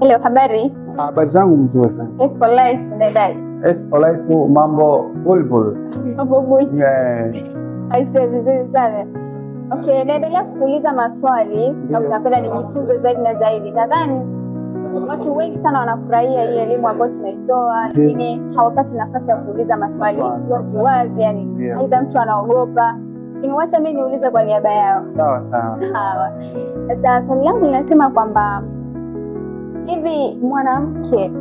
Hello, habari? Habari zangu mzuri sana. S for life, unaendaje? S for life, mambo bulbul. Mambo bulbul. Yeah. Aisee, vizuri sana. Okay, naendelea kuuliza maswali sababu napenda nijifunze zaidi na zaidi. Nadhani watu wengi sana wanafurahia hii elimu ambayo tunaitoa, lakini hawapati nafasi ya kuuliza maswali wazi, yani aidha mtu anaogopa. Lakini wacha mimi niulize kwa niaba yao. Sawa sawa. Sawa. Sasa swali langu linasema kwamba hivi mwanamke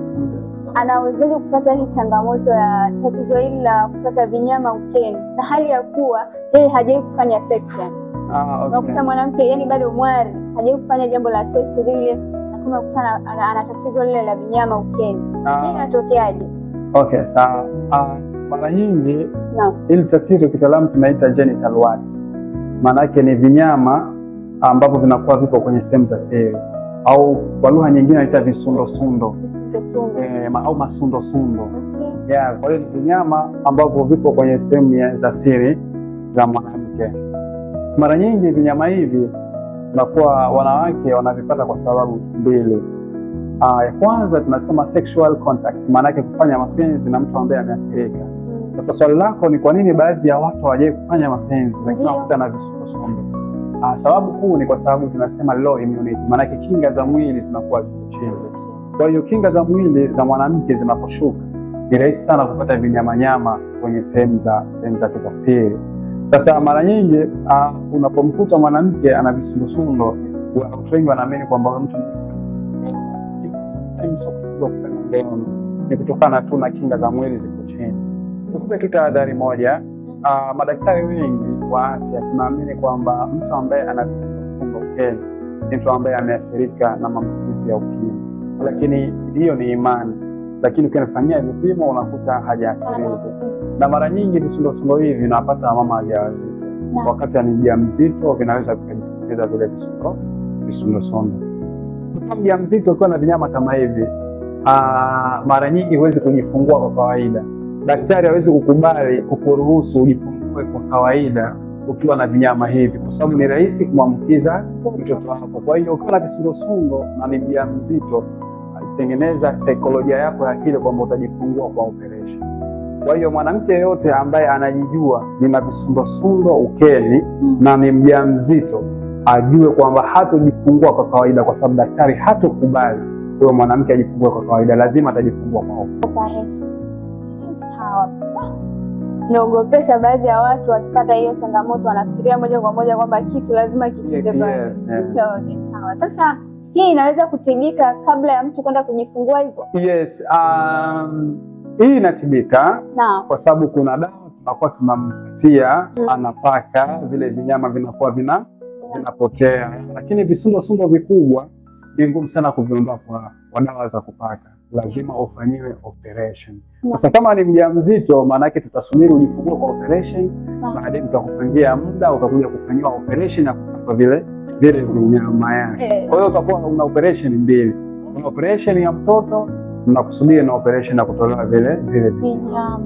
anawezaje kupata hii changamoto ya tatizo hili la kupata vinyama ukeni na hali ya kuwa yeye hajawahi kufanya sex yani? Okay. Unakuta mwanamke yani bado mwari, hajawahi kufanya jambo la sex lile, lakini unakuta ana tatizo lile la vinyama ukeni. Hii inatokeaje? Okay, sawa. Mara nyingi hili tatizo kitaalamu tunaita genital wart. Maana yake ni vinyama ambapo vinakuwa vipo kwenye sehemu za siri, au kwa lugha nyingine inaita visundosundo. Au masundosundo. Okay. Yeah, kwa hiyo ni vinyama ambavyo vipo kwenye sehemu za siri za mwanamke. Mara nyingi vinyama hivi tunakuwa wanawake wanavipata kwa sababu mbili. Ya kwanza tunasema sexual contact, maana yake kufanya mapenzi na mtu ambaye ameathirika. Sasa swali lako ni kwa nini baadhi ya watu hawajawahi kufanya mapenzi lakini wanakuta na visundosundo? Sababu kuu ni kwa sababu tunasema low immunity, maana yake kinga za mwili zinakuwa ziko chini. Kwa hiyo kinga za mwili za mwanamke zinaposhuka, ni rahisi sana kupata vinyamanyama kwenye sehemu zake za siri. Sasa mara nyingi unapomkuta mwanamke ana visundosundo, watu wengi wanaamini kwamba mtu sometimes sio kwa sababu ya kupenda ngono, ni kutokana tu na kinga za mwili ziko chini. Nikupe tu tahadhari moja. Madaktari wengi wa afya tunaamini kwamba mtu ambaye ana visundosundo ukeni ni mtu ambaye ameathirika na maambukizi ya ukimwi, lakini hiyo ni imani, lakini ukifanyia vipimo unakuta hajaathirika. Na mara nyingi visundosundo hivi vinapata mama wajawazito. Wakati ni mjamzito vinaweza vikajitokeza vile visundosundo. Kama mjamzito ukiwa na vinyama kama hivi, mara nyingi huwezi kujifungua kwa kawaida. Daktari hawezi kukubali kukuruhusu ujifungue kwa kawaida ukiwa na vinyama hivi, kwa sababu ni rahisi kumwambukiza mtoto wako. Kwa hiyo ukiwa na kisundosundo na ni mjamzito, tengeneza saikolojia yako ya akili kwamba utajifungua kwa operation. Kwa hiyo mwanamke yeyote ambaye anajijua nina visundosundo ukeni na ni mjamzito, ajue kwamba hatojifungua kwa kawaida, kwa sababu daktari hatokubali huyo mwanamke ajifungue kwa kawaida, lazima atajifungua kwa operation. Sawa. Naogopesha baadhi ya watu wakipata hiyo changamoto wanafikiria moja kwa moja kwamba kisu lazima kipite pale. Yes, yes. Okay, sawa. Sasa hii inaweza kutibika kabla ya mtu kwenda kujifungua hivyo? Yes, hii inatibika kwa sababu kuna dawa tunakuwa tunampatia, anapaka, vile vinyama vinakuwa vinapotea. Lakini visundosundo vikubwa ni ngumu sana kuviondoa kwa dawa za kupaka. Lazima ufanyiwe operation. Sasa kama ni mjamzito, maana yake tutasubiri ujifungue kwa operation, baadaye tutakupangia muda utakuja kufanyiwa operation na kukatwa vile vinyama yake. Kwa hiyo utakuwa una operation mbili. Una operation ya mtoto na kusubiri na operation ya kutolewa vile vinyama.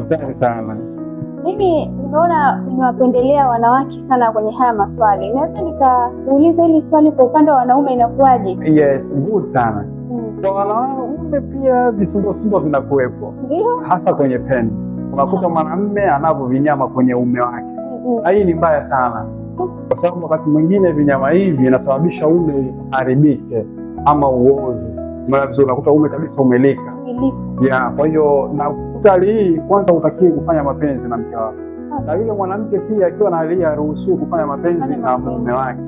Asante sana. Mimi nimeona nimewapendelea wanawake sana kwenye haya maswali. Naweza nikauliza hili swali kwa upande wa wanaume inakuwaje? Yes, good sana. Kwa wanaume pia visundosundo vinakuwepo. Ndio. Hasa kwenye penis. Unakuta mwanamume anavyo vinyama kwenye uume wake. Hii ni mbaya sana. Kwa sababu wakati mwingine vinyama hivi vinasababisha uume uharibike ama uoze. Mara vizuri unakuta uume kabisa umelika. Yeah, kwa hiyo na hali hii kwanza hutakiwi kufanya mapenzi na mke wako. Na yule mwanamke pia akiwa na hali hii haruhusiwi kufanya mapenzi na mume wake,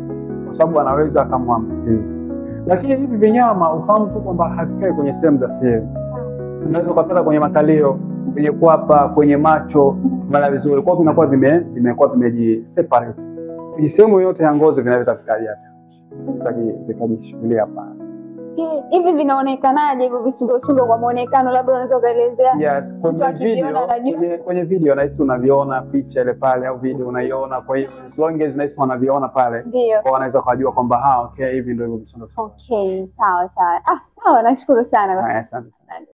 kwa sababu anaweza akamwambukiza. Lakini hivi vinyama ufahamu tu kwamba havikai kwenye sehemu za siri. Unaweza kupata kwenye makalio, kwenye kwapa, kwenye macho, mara vizuri. Kwa hiyo vinakuwa vimekuwa vimeji separate. Kwenye sehemu yote ya ngozi vinaweza vikajishikilia pale. Hivi vinaonekanaje hivyo visundosundo kwa muonekano, labda unaweza ukaelezea? Yes, kwenye video nahisi unaviona picha ile pale au video unaiona, kwa hiyo as long as nahisi wanaviona pale, kwa wanaweza kujua kwamba okay, hivi ndio hivyo visundosundo. Okay, sawa sawa. Sawa, nashukuru sana. Asante sana.